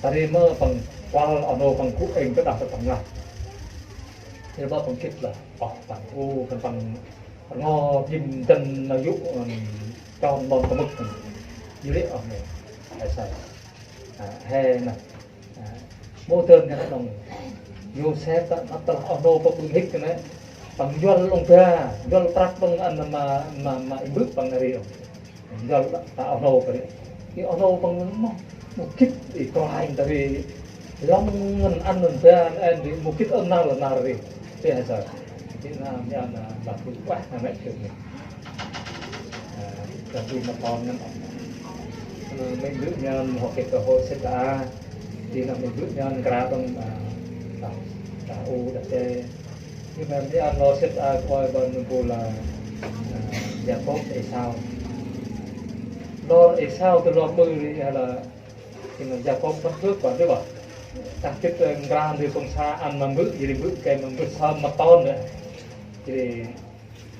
Ta ri mơ păng kuăl oh nô păng gŭ êng kơt đah tât păng lah. Ri bơ̆ păng gĭt lah, oh, păng, u, păng, păng rngot, jêng dăn nau yô̆, ưm, chon ƀon tâm mâk. Ri oh nô, he sa. A, he nơh. A, mâu dơn kơt nê đŏng. Yôsep ta, ma tâl oh nô păng ƀư mhĭk kơt nê. Păng njuăl lŏng ba, njuăl prăk đŏng ăn ma, ma, ma i bơ̆ păng ri đŏng. Njuăl ta oh nô păng ri. I oh nô păng mâu, mâu gĭt i kruanh ta ri. Lŏng ngăn ăn ngăn ba, ăn ri, mâu gĭt ăn năl năl ri. Tê he sa. Jêh nơh, mê ăn, a, lah bơ̆ ueh, nơh, mê kơt nê. A, lah bơ̆ ma kon ngăn ŏk. Ơ, mê̆ bơ̆ nhăn hŏ geh kơ hŏ sĭt a. Jêh nơh mê̆ bơ̆ nhăn kra đŏng, a, đah, đah u, đah che. Jêh ma mê ăn lor sĭt a, kơi ƀon nơh bu lah, a, Yakôp Êsau. Lor Êsau tơ lor ƀư ri lah, jêh nơh Yakôp mât bơ̆ ƀon dê ƀon. Tah gĭt, ơ, nkra ndơ sông sa ăn ma bơ̆, jêh ri bơ̆ gay ma bơ̆ sơm ma ton dê. Jêh ri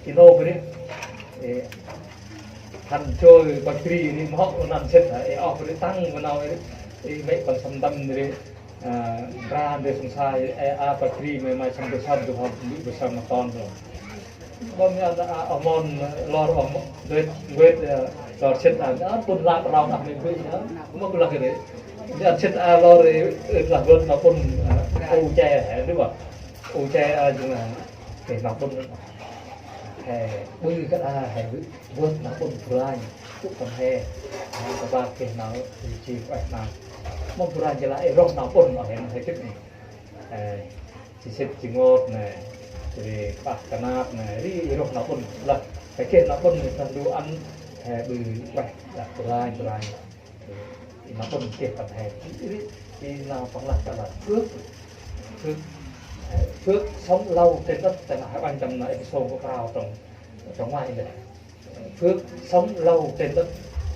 Ê nô bri, ê, hăn joi pă bri ri mhŏk năn sĭt hă, ê, oh, bri tăng ma nau, ê, ê, mê̆ păng săm tâm ri, a, ra ndê sông sa, ê, a, pă bri mê̆ mai săm tâm săm tu hŏm, bri bri săm ma ton tu. Ƀon mi ăn, a, oh mon, lor oh mon, duet, duet, ê, lor sĭt, a, a, pŭn lăp rong, a, mê̆ bri, a, mâp lah kơ ri. Mi ăn sĭt, a, lor ri, ê, lah duet, a, pŭn, a, u che, ê, dŭ ƀa. U che, a, jêng, a, ê, nau pŭn. He, ƀư kơt a, he, ƀư, ƀư nau pŭn bu ranh, tŭ tâm he. He, kơt ba geh nau, ri chi, ueh nau. Mâm bu ranh jêh lah, ê, roh nau pŭn, oh, he, he, gĭt nê. He, chi sĭt chi ngot nê, ri pah kơnap nê, ri, ri roh nau pŭn. Lah, he, geh nau pŭn nê, tâm du ăn, he, ƀư, ueh, lah, bu ranh, bu ranh. Ê, nau pŭn geh tâm he. Ri, ri, nau păng lah, kơt lah, phước, phước, he, phước sống lâu trên đất, ta nau he uanh tâm nau Êphêsô kơt prao trong, trong ngoai nê. Phước sống lâu trên đất,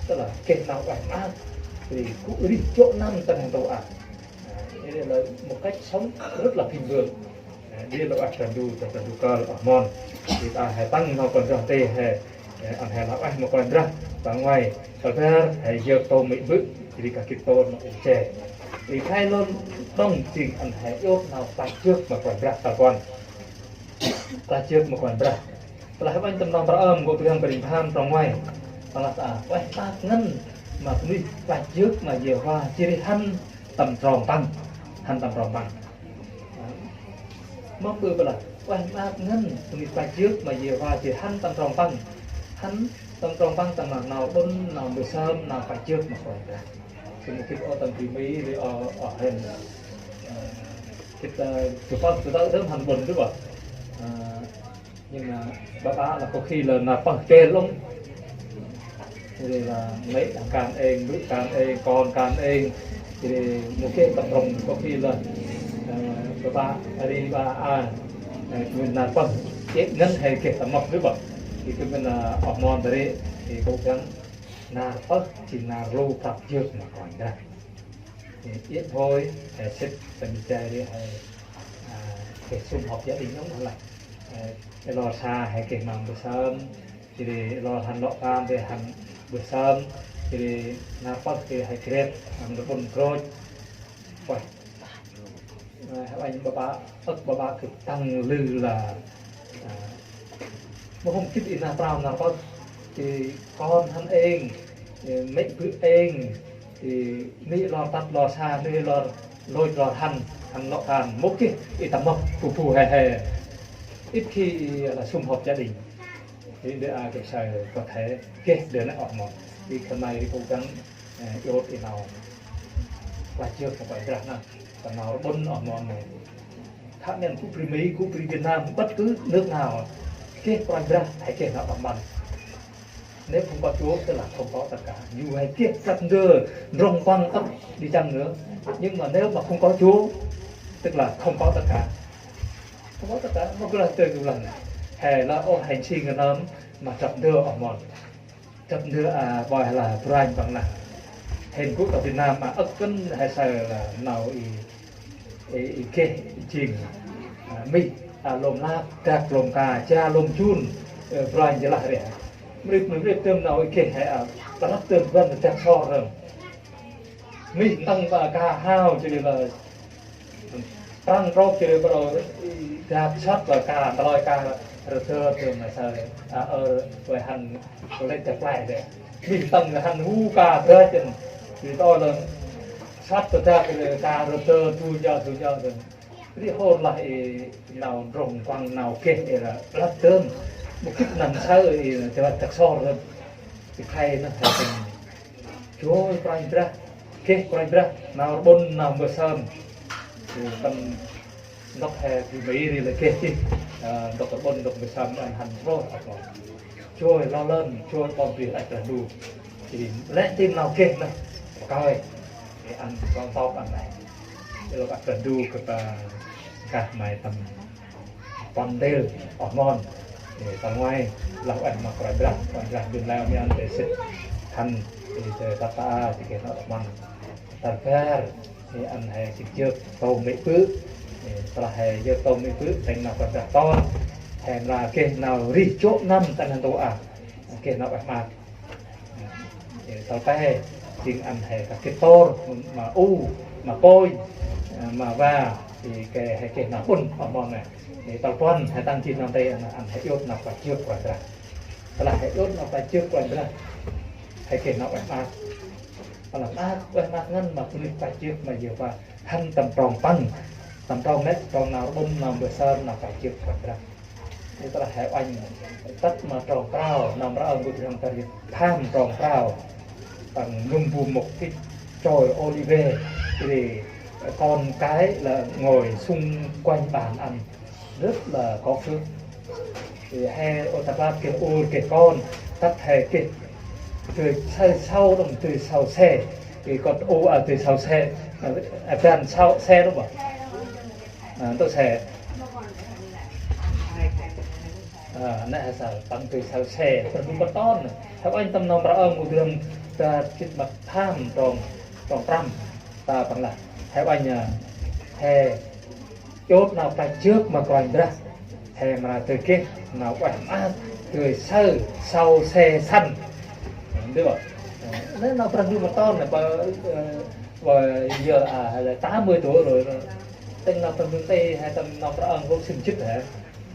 tức là geh nau ueh maak, ri gŭ rêh jŏ năm ta neh ntu a. À, đây là một cách sống rất là thịnh vượng. À, đây là ueh Brah Ndu, Brah Ndu kơl oh mon. Ri ta he tăng nau Kôranh Brah nti he, he, ăn he lah ueh ma Kôranh Brah, ta ngoai, ta bar, he yơk tô mê̆ bơ̆, ri kah gĭt tô nau u che. Ri khlay lơn đŏng jêng ăn he iôt nau pach jơk ma Kôranh Brah ta kuăn. Klach yơk ma Kôranh Brah. Tơlah uănh tâm Nau Mprơ Ơm, nkô̆ Brah Mpơl Pham trong nguay. Tơlah ta ueh ƀă ngăn ma bunuyh klach yơk ma Yêhôva, jêh ri hăn tâm trong păng. Hăn tâm trong păng. Mâm ƀư ƀă lah ueh ƀă ngăn bunuyh klach yơk ma Yêhôva, jêh ri hăn tâm trong păng. Hăn tâm trong păng tâm nau đŭn, nau mbơh sơm, nau klach yơk ma Kôranh Brah. Thì một cái ô tâm thì Mỹ thì ở ở hên. Kita chụp ăn, kita đơm hăn ƀŭn chứ ƀă. Nhưng mà ƀă ƀă là có khi là nau pơh kê lắm. Thì là mấy thằng kan êng, ƀư kan êng, kon kan êng. Thì một cái cộng đồng có khi là ƀă ƀă, ri ƀă a, mình nau pơh, chết ngắn hay kê tâm mộc chứ ƀă. Thì cái mình là ở mòn đấy, thì cố gắng nau pơh, jêng nau rlu prăp yơk ma Kôranh Brah. Ê, iăt hôi, ê, sĭt tâm jay ri, ê, ê, keh sum họp gia đình ôh lah. Ê, ê, lor sa, ê, keh nau mbơh sơm, jêh ri lor hăn lŏ kan, ê, hăn mbơh sơm, jêh ri nau pơh, ê, ê, gret, hăn rbŭn grôch. Ueh. Ê, uănh ƀă ƀă, âk ƀă ƀă gâp tăng lư lah, ê, mâu hôm gĭt i nau prao nau pơh, ê, kon hăn êng, ê, mê̆ bơ̆ êng, ê, mê̆ lor tât lor sa, mê̆ lor lôch lor hăn, hăn lŏ kan, mâu geh i tâm mâp bu bu he he. Ít khi là sum họp gia đình. Thì để ai cái sai có thể geh để nó ọp môn. Thì khân may ri kô̆ gắng, ê, iôt i nau klach yơk ma Kôranh Brah nơh. Tâm nau rbŭn ọp môn nơh. Khă niên gŭ bri Mỹ, gŭ bri Việt Nam, bất cứ nước nào, geh Kôranh Brah, hãy geh nau tâm mân. Nếu không có Chúa, tức là không có tất cả. Dù hãy geh prăp ndơ ndrŏng păng âk đi chăng nữa, nhưng mà nếu mà không có Chúa, tức là không có tất cả. Không có tất cả, mâu geh lah tơ gŭ lah. He lah, ôh, hên si ngăn nơm, ma prăp ndơ ọp môn. Prăp ndơ a, ƀoi lah Branh păng lah. Hên gŭ ta Việt Nam ma âk kăn he saơ lah nau i, i, i geh jêng. A, mih, a, lôm lap, dak lôm ka, ja lôm jun, ê, Branh jêh lah ri. Mrip, mrip tơm nau i geh he a, prăp tơm bân dak sor rơm. Mih ntâng ƀă ka hao jêh ri lah Prăng trôk jêh ri bắt đầu i dak săt ƀă ka, ntơlơi ka rơdơr tơm nai saơ, a, ơ, ueh hăn lĕ dak play dê. Mih ntâng hăn hu ka brach jêh. Jêh ri tơ lơn săt ƀă dak jêh ri ka rơdơr du nja du nja dơm. Ri hôn lah i nau ndrŏng păng nau geh i lah lăp dơm. Mâu gĭt năn saơ i lah dak sor dơm. I khlay nơh he dơm. Joi Kôranh Brah, geh Kôranh Brah, nau rbŭn, nau mbơh sơm. Ê, tâm ntŭk he bri Mỹ ri lĕ geh jêh, ơ, ntŭk rbŭn, ntŭk mbơh sơm, ăn hăn rôh ăp môn. Joi lŏ lơn, joi kon bri ăt Brah Ndu. Jêh ri lĕ tĭm nau geh nơh, pakơi. Ê, ăn kon tôp ăn nây. Ê, lŏ ăt Brah Ndu gâp, ơ, gah may tâm păng ntil, oh mon. Ê, ta nguay, lah ueh ma Kôranh Brah, Kôranh Brah dŭm leo mian tê sĭt. Hăn, ê, tê tata, tê kê nau oh mon. Tar bar, ê, ăn he sĭt yơk, tâu mê̆ bơ̆. Ê, tơlah he yơk tâu mê̆ bơ̆, tĭng nau Kôranh Brah ton. He mra geh nau rih jŏ năm ta năn tô a. Geh nau ueh maak. Ê, tâo pe, jêng ăn he kah gĭt tôr, ma u, ma kônh, ê, ma va, ê, kê he geh nau ƀŭn, oh mon nê. Ê, tâo puăn, he tăng jêh nau tê, ăn, ăn he iôt nau klach yơk Kôranh Brah. Tơlah he iôt nau klach yơk Kôranh Brah, he geh nau ueh maak. Tơlah maak, ueh maak ngăn ma bunuyh klach yơk ma Yêhôva, hăn tâm trong păng, tâm trong nê, trong nau rbŭn, nau mbơh sơm, nau klach yơk Kôranh Brah. Ê, tơlah he uănh tât ma trong prao, nau mra ơ, nkô̆ Brah Mpơl Pham trong prao. Păng nŭm bu mŭk kĭt trôi Ôlive, ri con cái là ngồi xung quanh bàn ăn rất là có phước. Ri he ôh ta klap geh ur geh kon, tât he geh dơi saơ sau đŏng, dơi sau se. Ri kon ur a dơi sau se, a, a, ban sau se đŏng ƀă. A, ntŭk se. A, nê he saơ, păng dơi sau se, păng du păng ton. He uănh tâm nau mra ơ, nkô̆ Brah Mpơl Pham trong, trong prăm. Ta păng lah. He uănh, a, he iôt nau klach yơk ma Kôranh Brah. He mra dơi geh nau ueh maak, dơi saơ sau se săn. Ê, nê nau Brah Ndu ma ton nê, ƀă, ơ, ƀă yơh, a, he lĕ tám mươi tuổi rồi. Tĭng nau Brah Ndu tê, he tâm nau mra ơ, nkô̆ sĭm jêt he.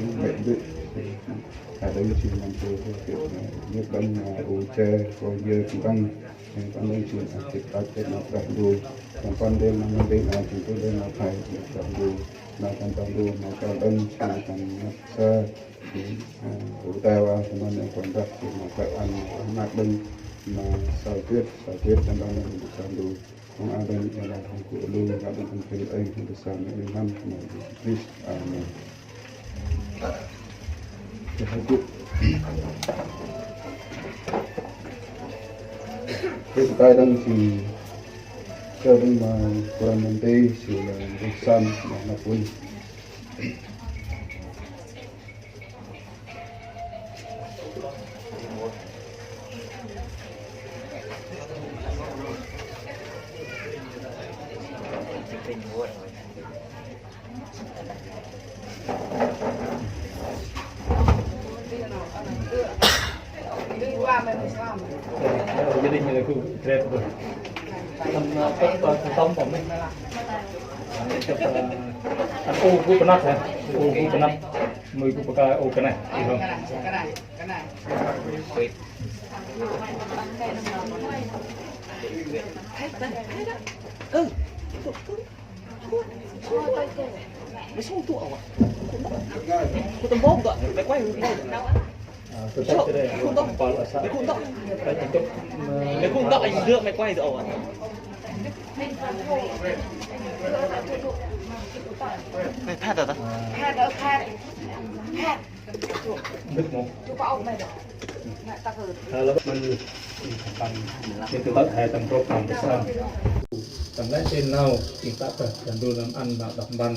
rŭ mĕ bĕ. Kha đăng si măn tu tu kiệt, nhật đăng ma u che, ko ye ki đăng. Păn đăng si a kiệt ta kiệt ma Brah Ndu. Păn păn đen ma ngăn đen a kiệt tu đen ma thai ma Brah Ndu. Ma păn Brah Ndu ma kal đăng si păn ngăt sa. Ơ, u teo a, păn đăng păn đăng si ma kal ăn ma đăng ma sa kiệt, sa kiệt păn đăng ma Brah Ndu. Hŏng a dâng, a la hŏng gŭ lu, a dâng hŏng khân ay, hŏng tơsan, ay năm, hŏng Yêsu Krist. Amen. Kê, hai gŭ. Kê, tay dâng si, kê dâng ma, kuran mân tê, si la, tơsan, ma, ma pun. Gia đình này là khu trệt rồi. Tâm, tâm, tâm, tâm, tâm. Ăn ô, gŭ pơnăp hả? Ô, gŭ pơnăp. Mui gŭ pơkai ô kơneh. Ih hŏm. Mày sao tụi ông ạ? Cô tao bóp gọn, mày quay mày bóp. Sao? Mày không đọc. Mày không đọc. Mày không đọc, anh dựa mày quay rồi à? Mày phát rồi đó. Phát rồi, phát. Mŭt mŭt. Alo, mân. Ê, tơ̆ băt he tâm trôk tâm bơh sơm. Tâm lĕ trên nau, ê, ta bơh Brah Ndu năm ăn nau đăp mpăn.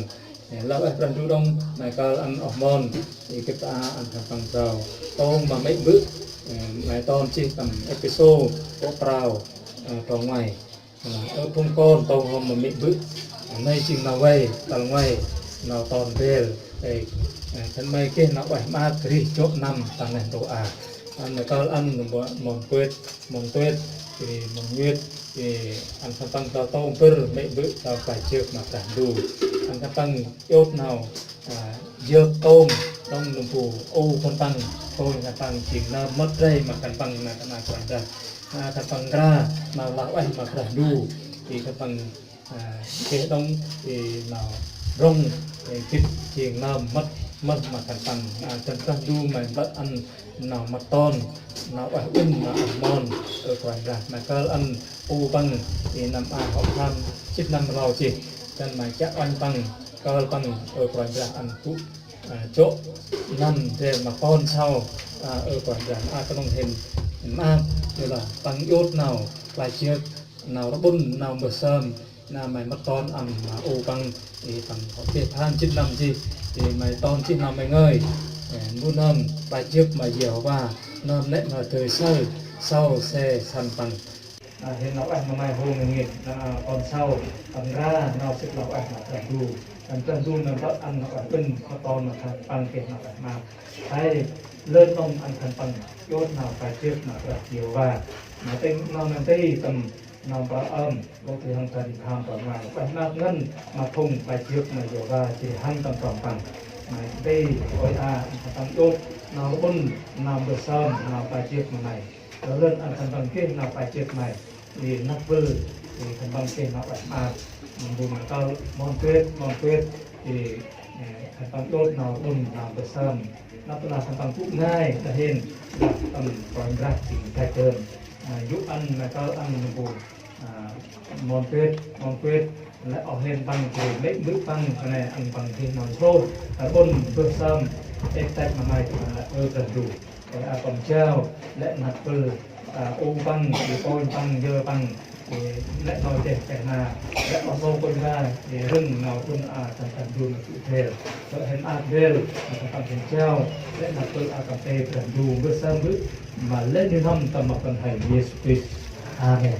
Ê, lah ueh Brah Ndu đŏng, nai kơl ăn oh mon, ê, gĭt ta ăn khân păng brao tông ma mê̆ bơ̆, ê, nai ton jêh tâm êphêsô, kô̆ prao, ê, trong nguay. Ơ phung kon, tông hŏm ma mê̆ bơ̆. Nây jêng nau vay, tal nguay, nau ton bel. Ê, ê, khân may geh nau ueh maak rêh jŏ năm ta neh ntu a. Ăn ma kơl ăn mon kuet, mon tuet, ê, mon nhuet, ê, ăn khân păng ta tông bơr mê̆ bơ̆ ta klaih jêk ma Brah Ndu. Ăn khân păng iôt nau, ơ, jêk tông, tông nâm bu, ô khân păng, tông khân păng jêng nơm mât rêh ma khân păng na khân păng. Ơ, khân păng nkra nau lah ueh ma Brah Ndu, ê khân păng, ơ, geh đŏng, ê, nau rŏng, ê, gĭt jêng nơm mât, mât ma khân păng. Ơ, dăn Brah Ndu may mplơ̆ ăn nau mât ton, nau ueh ŭnh, nau ueh mon, ơ Kôranh Brah, nai kơl ăn u păng, ê, năm a hŏ kham, jê̆t năm rlau jêh, dăn may chiă uănh păng, kơl păng, ơ Kôranh Brah ăn gŭ, ơ, jŏ năm ndrel ma kon sau, ơ, ơ Kôranh Brah, a knŏng hên, hên maak, yor lah păng iôt nau, klaih jêk, nau rƀŭn, nau mbơh sơm, nau may mât ton ăn ma u păng, ê, păng hŏ geh pham jê̆t năm jêh, ê, may ton jêh nau may ngơi, ê, mbu nơm, klaih jêk ma Yêhôva, nơm nĕ ma dơi saơ, sau se săn păng. Ơ, hên nau ueh ma may hôm ngêt, ơ, kon sau, păng nkra, nau sĭt lah ueh ma Brah Ndu. Ăn Brah Ndu nơm băt ăn nau ueh ŭnh, ma kon ma khân păng geh nau ueh maak. Hay, lơn đŏng ăn khân păng iôt nau klaih jêk ma Brah Yêhôva. Ma tĭng nau nơm ti tâm nau mprơ ơm, gâp tui hăng ta di kham ta ngai. Ueh maak ngăn ma phung klaih jêk ma Yêhôva, jêh ri hăn tâm trong păng. Ma tĭng ti, ôi a, ăn khân păng iôt nau rƀŭn, nau mbơh sơm, nau klaih jêk ma may. Lơn ăn khân păng geh nau klaih jêk may. Ê, năk bơl, ê, khân păng geh nau ueh maak. Mbu ma kơl mon kuet, mon kuet. Ê, ê, khân păng iôt nau rƀŭn, nau mbơh sơm. Năp lah khân păng gŭ ngai, ta hên, lah tâm Kôranh Brah jêng gay dơm. Ê, yô̆ ăn, nai kơl ăn mbu, ơ, mon kuet, mon kuet. Lĕ oh hên păng geh mê̆ bơ̆ păng, kơt nây ăn păng geh nau nsrôh, ơ, rƀŭn, mbơh sơm, êk têk ma may, kơt nây lĕ ơ Brah Ndu. Ơ, a păng jao, lĕ năk bơl, ơ, u păng, ê, pôn păng, yơ păng, ê, lĕ nau deh peh na, lĕ oh nô kônh va, ê, râng nau ƀŭn a tâm Brah Ndu ma gŭ bel. Ơ, hên a bel, a tâm păng hên jao, lĕ năk bơl a tâm tê Brah Ndu, mbơh sơm bơ̆, ma lĕ nuih n'hâm tâm ma Kon Hê Yêsu Krist. Amen.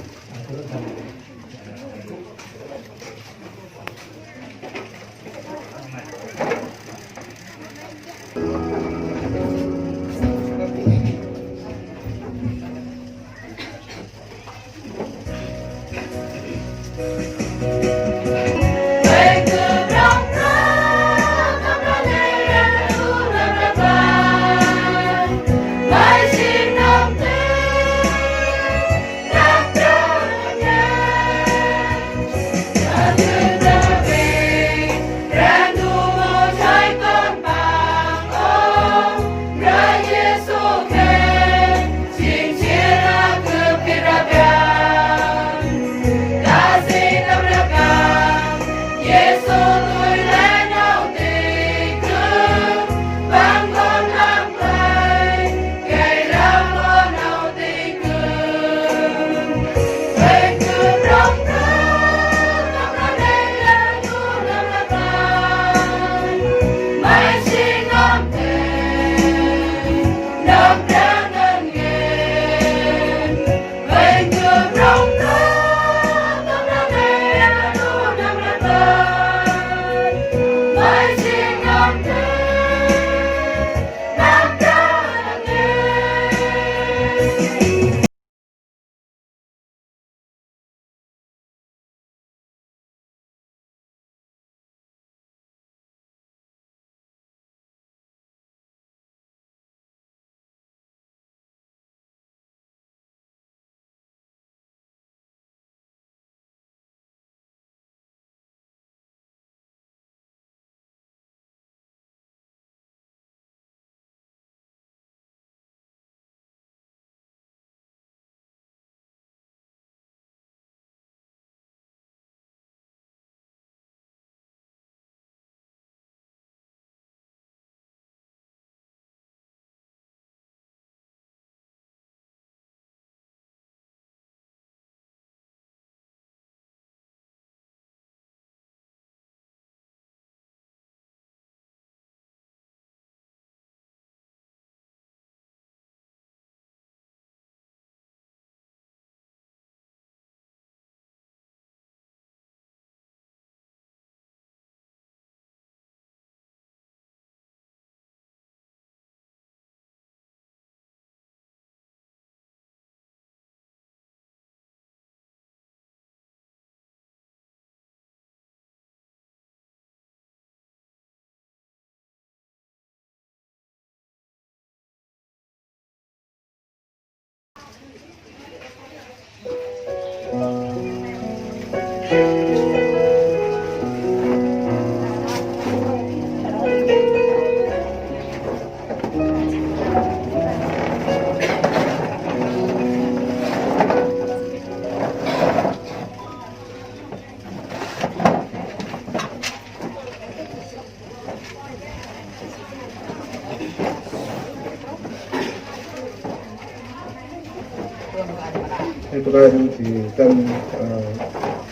Ê, tơ bai nâng si tâm, ơ,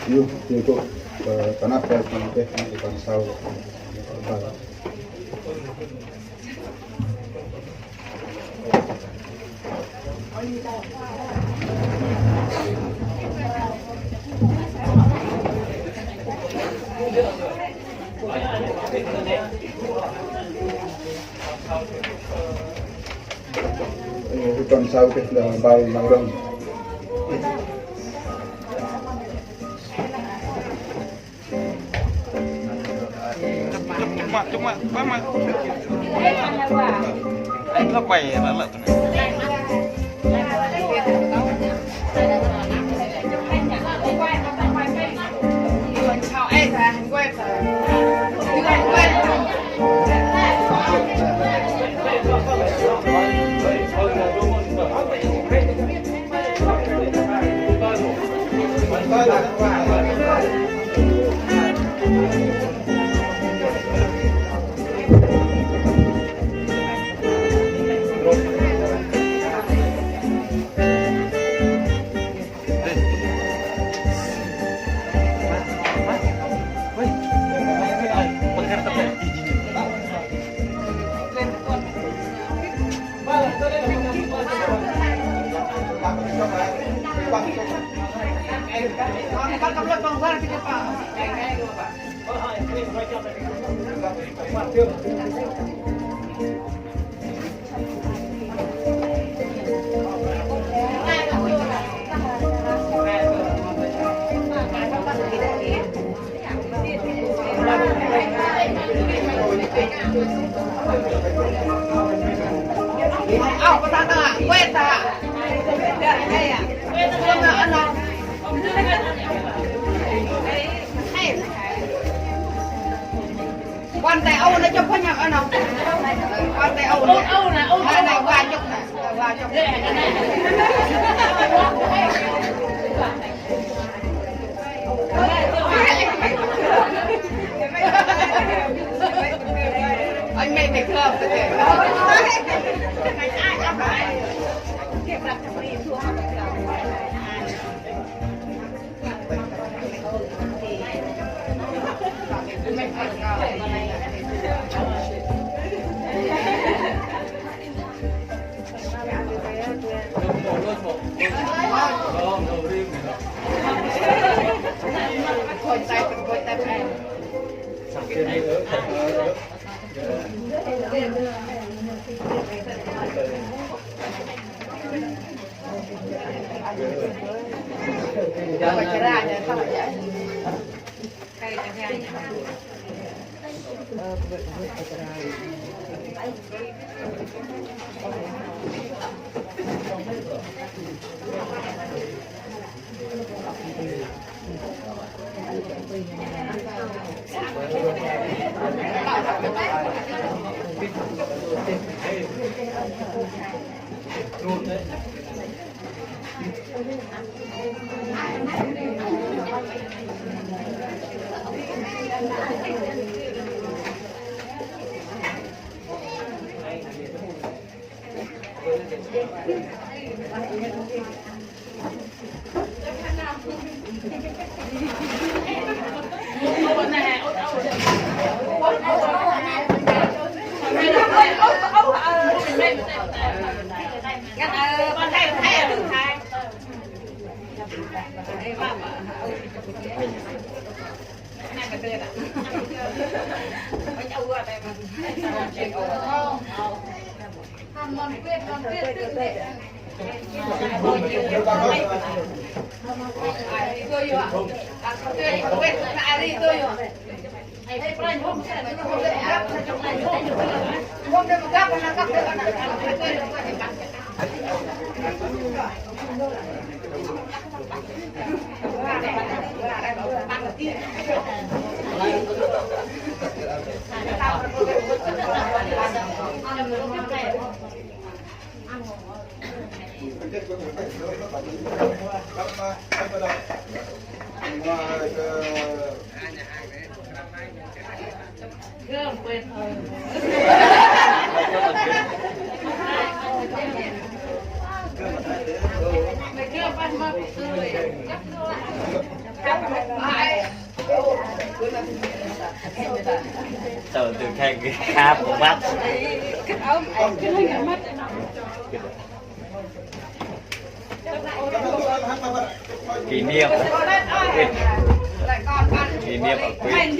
yuh, si gŭ, ơ, ta năp bai si têh, si tâm sau. Ê, tâm sau têh, ơ, bai nâng rŏng. Mak, cuma, apa, Mak? Ai, lăp quay, lăp, lăp. Ƀon tay ôh nă, chụp phanh nă, ơ, nă. Ƀon tay ôh nă. Ôh, ôh nă, ôh, ơ, nă, ôh. Wa chụp nă, wa chụp. Anh mày phải thường. Tao từ khai khám của bác. Kỷ niệm. Kỷ niệm ở quê.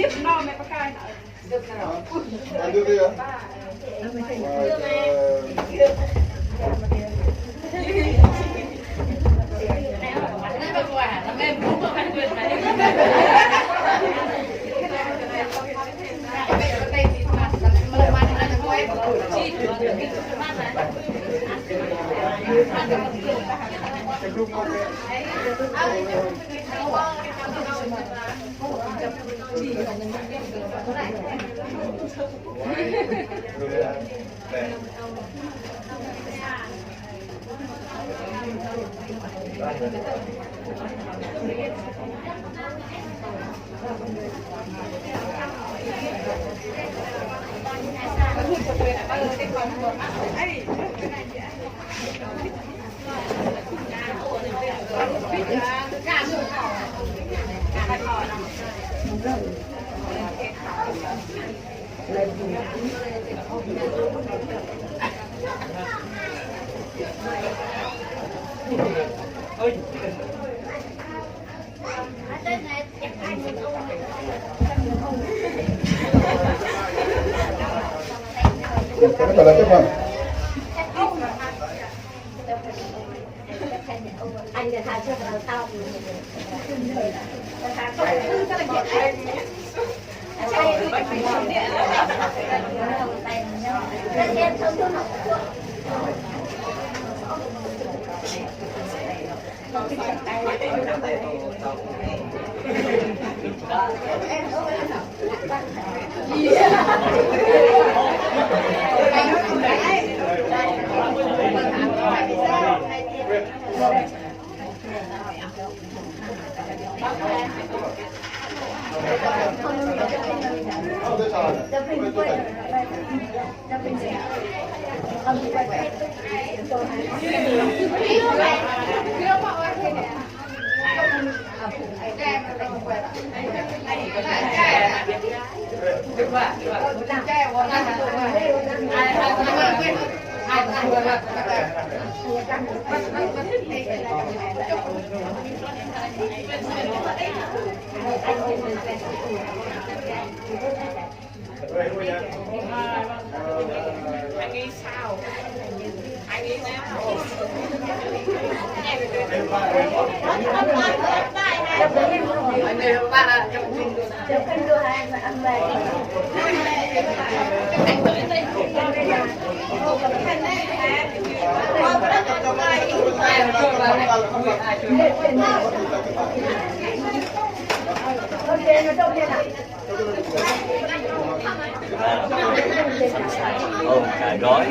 Ồ, cả gói.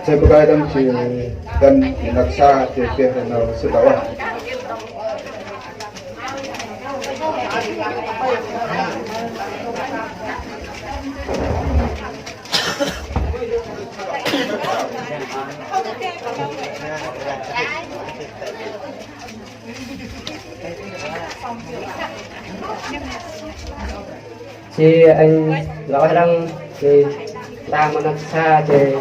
Say bơh kơi đăng chỉ, đăng chỉ năk sa, chỉ peh rê nau sŭt đao ueh. Jêh anh lŏ ueh đăng, jêh ta ma năk sa, jêh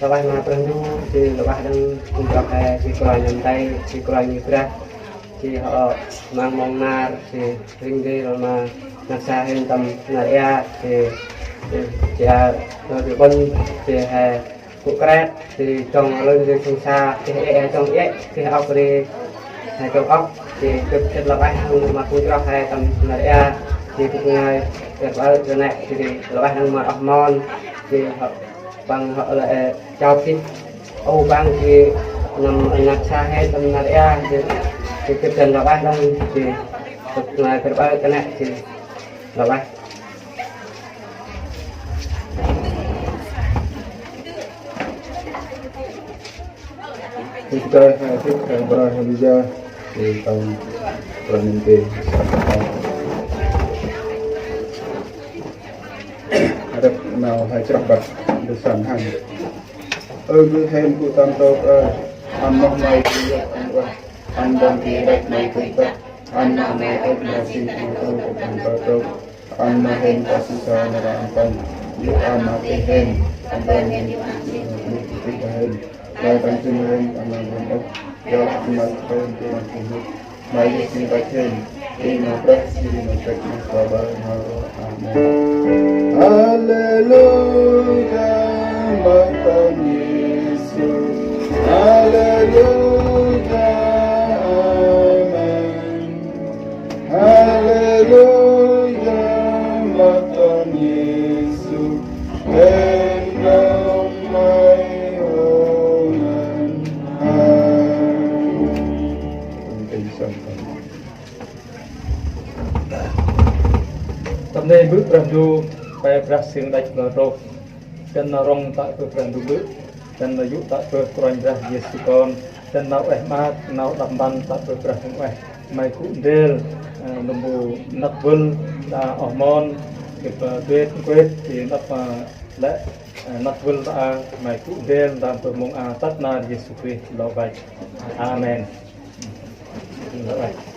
lŏ ueh ma Brah Ndu, jêh lŏ ueh đăng, kŭm drŏng he, jêh kôranh nơm tay, jêh kôranh Brah, jêh hŏ mang mong nar, jêh ring geh lŏ ma năk sa hên tâm nar êa, jêh, jêh, jêh, a, lŏ jêh ƀon, jêh he, Gŭ kret, jêh jŏng lơn jêh sông sa, jêh ê, ê jŏng ê, jêh ŏk ri, he jŏng ŏk, jêh gâp gĭt lŏ ueh, hŏng ma kŭm drŏng he tâm nar êa, jêh gâp ngơi, gâp ơ, gâp nĕ, jêh ri lŏ ueh hŏng ma oh mon, jêh hŏ, păng hŏ lĕ, ê, chao jêh, ô păng jêh, năm năk sa he tâm nar êa, jêh, jêh gâp dăn lŏ ueh hŏng, jêh gâp ngơi, gâp ơ, gâp nĕ, jêh lŏ ueh. Hê kơt he, hê kơt he, bra he, lŭ ya, hê tâm, bra nơm tê. Rep nau he chrăp băt, dơ săn hăn. Ơ gŭ hên gŭ tâm tôk ơ, ăn moh may gŭ yăp ăn ueh, ăn băng gŭ rep may gŭ băt, ăn ma may ŭch ma sĭn ma tôk, ăn ma tôk. Ăn ma hên ta si sa na ra ăn păng. Yô̆ ăn ma tê hên. Ăn păng hên ta si na ra ăn păng. Lai tăng chim hên ăn ma hên ôh. Yô̆ ăn ma hên tu ăn chim hên. Ma yô̆ si ta hên. Ê ma brah si ma brah ma sa ba ma ro. Amen. Haleluya, ma ton Yêsu. Haleluya, amen. Haleluya, ma ton Yêsu, hên nơm may ơ ngăn. Amen. Tâm nê bơ̆ Brah Ndu, pe Brah Sĭn Đăch Plơ̆ Rôh. Dăn nau rŏng tă bơh Brah Ndu Bơ̆, dăn nau yô̆ tă bơh Kôranh Brah Yêsu Kon, dăn nau ueh maak, nau đăp mpăn tă bơh Brah Huêng Ueh. May gŭ ndrel, ơ, nâm bu năk vâl ta oh mon, gâp, ơ, dŭt nkuêt, ti năp, ơ, lĕ, ơ, năk vâl ta a, may gŭ ndrel, ta bơh mông a tât nar Yêsu Krist lŏ văch. Amen. Lŏ văch.